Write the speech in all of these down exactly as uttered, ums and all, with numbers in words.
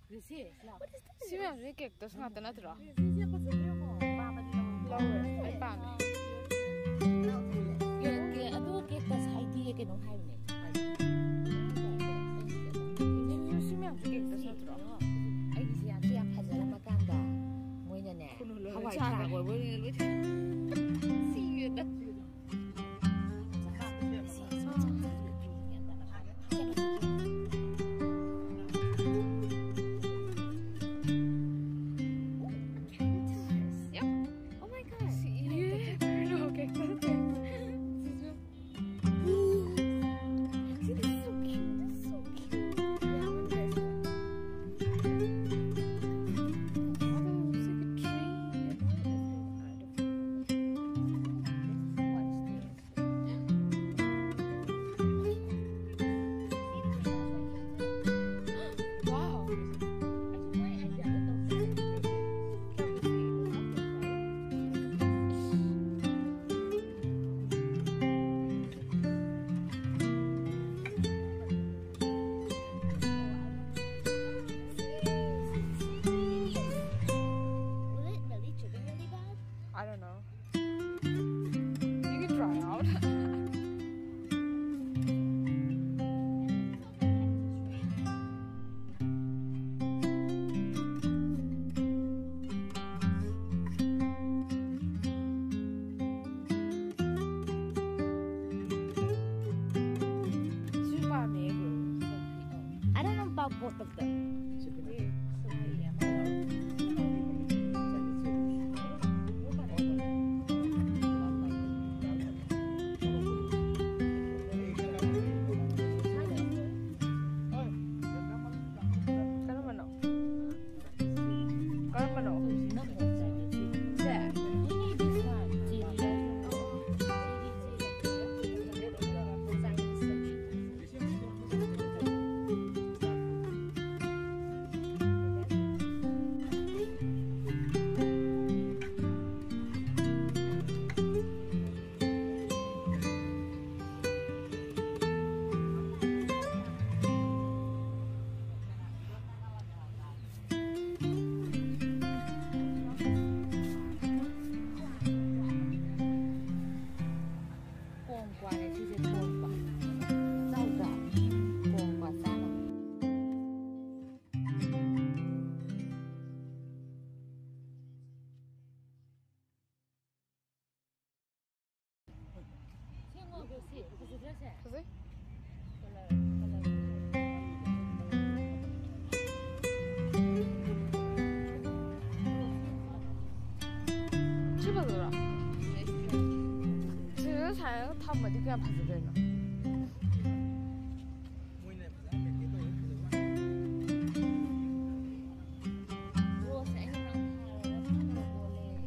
ꯁꯤ ꯃꯌꯥꯝꯁꯦ cactus ꯉꯥꯛꯇ ꯅꯠꯇ꯭ꯔꯣ? ꯂꯧꯔꯦ, ꯑꯩ ꯄꯥꯝꯃꯦ꯫ ꯑꯗꯨ cactus ꯍꯥꯏꯗꯤ ꯀꯩꯅꯣꯝ ꯍꯥꯏꯕꯅꯦ꯫ ꯁꯤ ꯃꯌꯥꯝꯁꯦ cactus ꯅꯠꯇ꯭ꯔꯣ? ꯑꯩꯒꯤꯁꯦ ꯌꯥꯝ ꯌꯥꯝ ꯐꯖꯔꯝꯃꯀꯥꯟꯗ ꯃꯣꯏꯅꯅꯦ ꯍꯋꯥꯏ ꯊ꯭ꯔꯥꯛ ꯑꯣꯏꯕ ꯑꯣꯏꯅ ꯂꯣꯏ ꯁꯤꯔꯦꯗ꯫ I don't know. You can try out. I don't know about both of them. ꯀ꯭ꯋꯥꯅꯦ ꯁꯤꯁꯦ ꯊꯣꯡꯕ꯫ ꯆꯥꯎꯗ꯭ꯔꯥ? ꯊꯣꯡꯕ ꯆꯥꯅꯕ꯫ ꯁꯦꯡꯉꯣ, ꯕꯦꯁꯤ꯫ ꯐꯖꯗ꯭ꯔꯥ ꯁꯦ? ꯐꯖꯩ꯫ Colour, colour. ꯁꯤ ꯐꯖꯗ꯭ꯔꯣ? ꯁꯤꯗ ꯁꯥꯏꯔꯒ ꯊꯝꯃꯗꯤ ꯀꯌꯥꯝ ꯐꯖꯗꯣꯏꯅꯣ? ꯃꯣꯏꯅ ꯐꯖꯅ ꯃꯦꯟꯇꯦꯟ ꯇꯧꯔꯗꯤ ꯐꯖꯕ ꯋꯥꯅꯤ꯫ ꯔꯣꯁꯁꯦ ꯑꯩꯅ ꯉꯔꯥꯡ ꯊꯥꯔꯒ ꯊꯝꯕ ꯄꯣꯠ ꯂꯩꯌꯦ꯫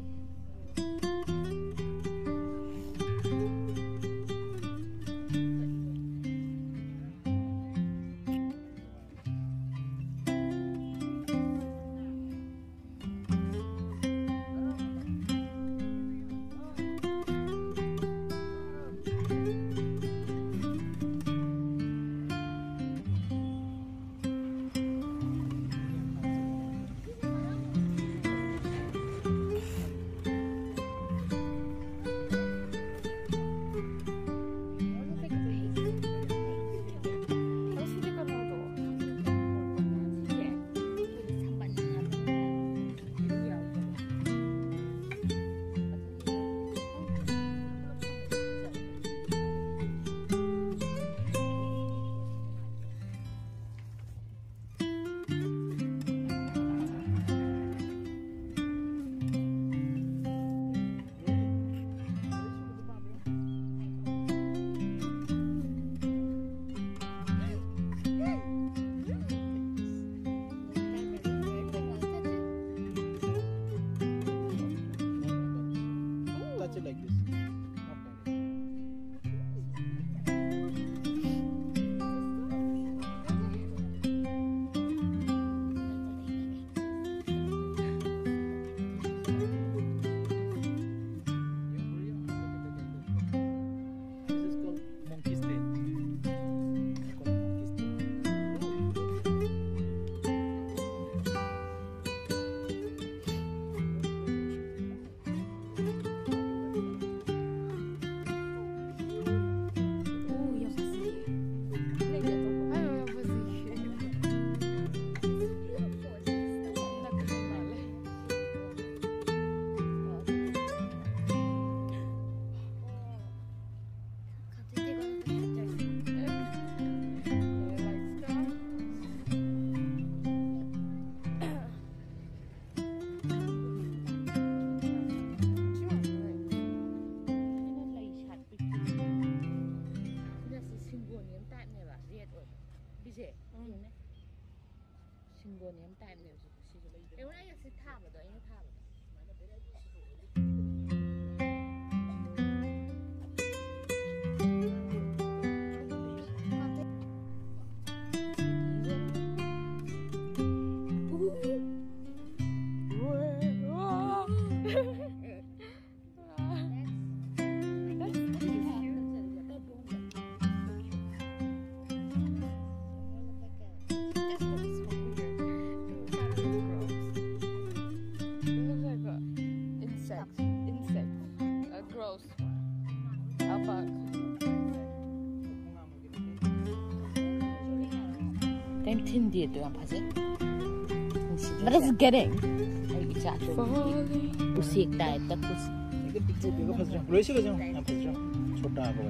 ꯁꯦ ꯁꯤꯡꯒꯣꯅꯤꯌꯝ ꯇꯥꯏꯞꯅꯦꯕ ꯁꯤꯁꯨ꯫ ꯁꯤꯁꯨ ꯂꯩꯗꯅ꯫ ꯑꯩꯉꯣꯟꯗ ꯑꯩꯅ ꯁꯤ ꯊꯥꯕꯗꯣ, ꯑꯩꯅ ꯊꯥꯕꯗꯣ꯫ Insect. Insect. A gross one. A bug. ꯀꯩꯝ ꯊꯤꯟꯗꯦ ꯑꯗꯣ, ꯌꯥꯝ ꯐꯖꯩ꯫ What is getting? ꯑꯩ ꯏꯆꯥ ꯑꯇꯣꯝꯕꯤ꯫ ꯎꯆꯦꯛ ꯇꯥꯏꯞꯇ ꯎꯆꯦꯛ꯫ ꯂꯣꯏꯁꯤꯜꯂꯁꯤ ꯌꯦꯡꯉꯣ, ꯌꯥꯝ ꯐꯖꯗ꯭ꯔꯣ? ꯁꯣꯇꯥꯒ꯫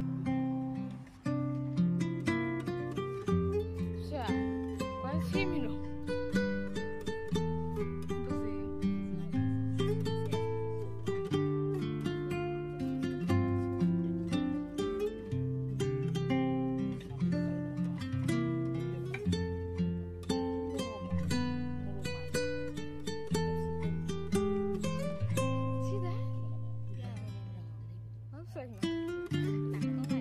ꯁꯦ, ꯀꯃꯥꯏꯅ ꯁꯦꯝꯃꯤꯅꯣ? See that? Looks like nothing.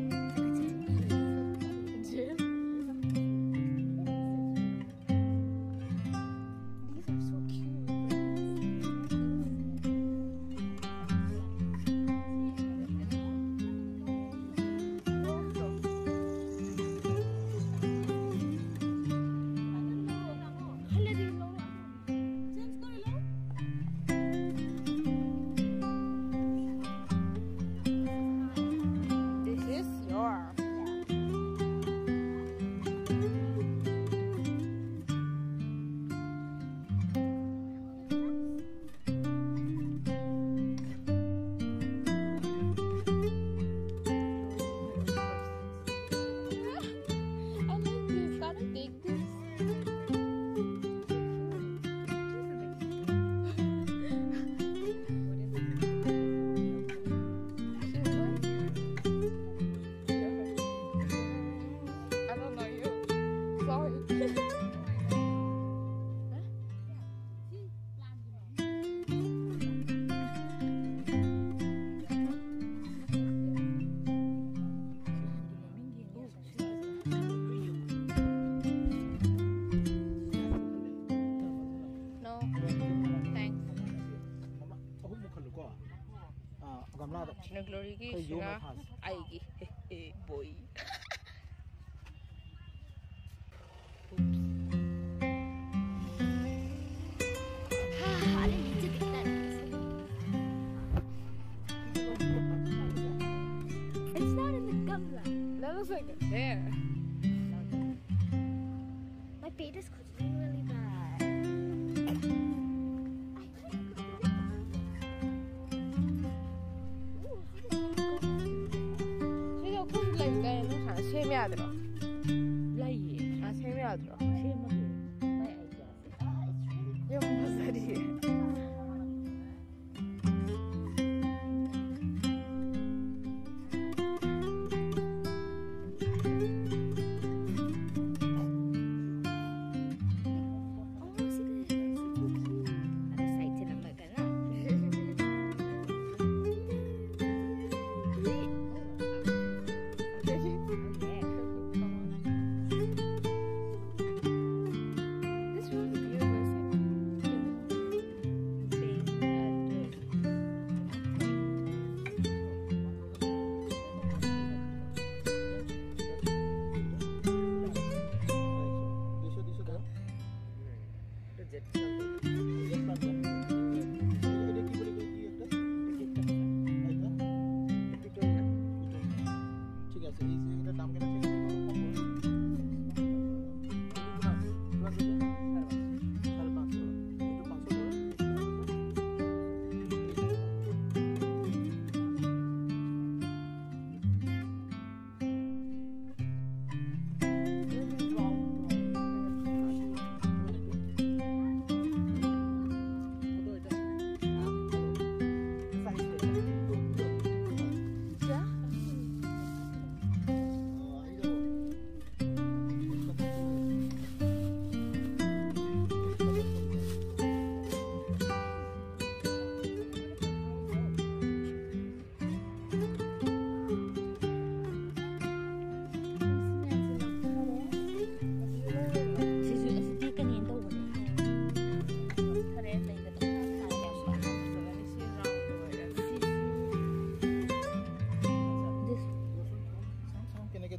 ꯒ꯭ꯂꯣꯔꯤꯒꯤ ꯀꯩ ꯌꯣꯝꯃ ꯁꯤꯔꯥ ꯊꯥꯁꯦ? ꯑꯩꯒꯤ ꯕꯣꯏ꯫ I didn't need to think that easy. It's not in the gamla. That looks like a bear. My feet is could be really bad. ꯁꯤꯗ ꯑꯩꯈꯣꯏꯁꯨ ꯂꯩꯕꯗꯥꯏ? ꯅꯪ ꯁꯨꯃꯥꯏꯅ ꯁꯦꯝ ꯌꯥꯗ꯭ꯔꯣ? ꯂꯩꯌꯦ꯫ ꯑꯥ, ꯁꯦꯝ ꯌꯥꯗ꯭ꯔꯣ? ꯁꯦꯝꯃꯒꯦ꯫ ꯃꯥꯏ ꯑꯥꯏꯗꯤꯌꯥꯁꯦ꯫ ꯌꯥꯝ ꯐꯖꯔꯤꯌꯦ꯫ Oh, see this. Other side to the back. ঠিক আছে, এই যে এটার দাম কেন ঠিক আছে? কিমান কৈছে? চাৰে পাঁচশ। এইটো পাঁচশ টকা।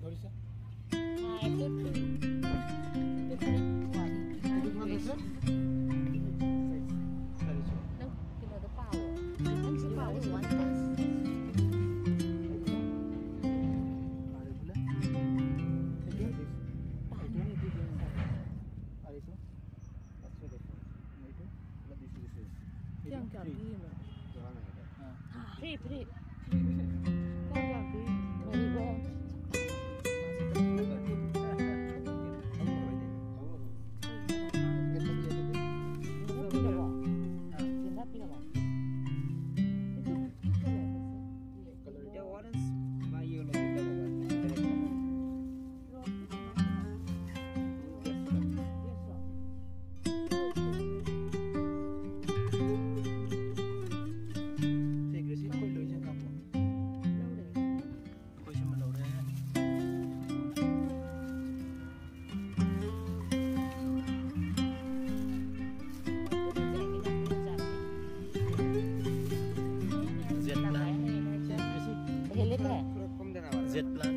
ꯍꯥ, ꯑꯦ, fifty. Fifty one. Fifty one ꯅꯠꯇ꯭ꯔꯣ? ꯅꯪ ꯀꯩꯅꯣꯗꯣ ꯄꯥꯎ꯫ ꯅꯪꯁꯨ ꯄꯥꯎ꯫ One plus. ꯑꯥꯔꯤꯁꯨ? ꯀꯌꯥꯝ ꯀꯌꯥꯝ ꯄꯤꯔꯤꯅꯣ? Free, free. ꯀꯌꯥꯝ ꯀꯌꯥꯝ ꯄꯤꯔꯤꯅꯣ? ꯃꯔꯤꯒꯣ꯫ ꯄꯤꯔꯕꯣ? ꯄꯤꯔꯕꯣ? Color. The orange, my yellow, the one. ꯁꯦ, ꯒ꯭ꯔꯦꯁꯤ, ꯑꯩꯈꯣꯏ ꯂꯣꯏꯁꯦ ꯀꯥꯞꯄꯣ꯫ ꯑꯩꯈꯣꯏ ꯁꯤꯃ ꯂꯧꯔꯦ꯫ Jet plane. ꯍꯦꯜꯂꯦ ꯈꯔ꯫ Jet plan.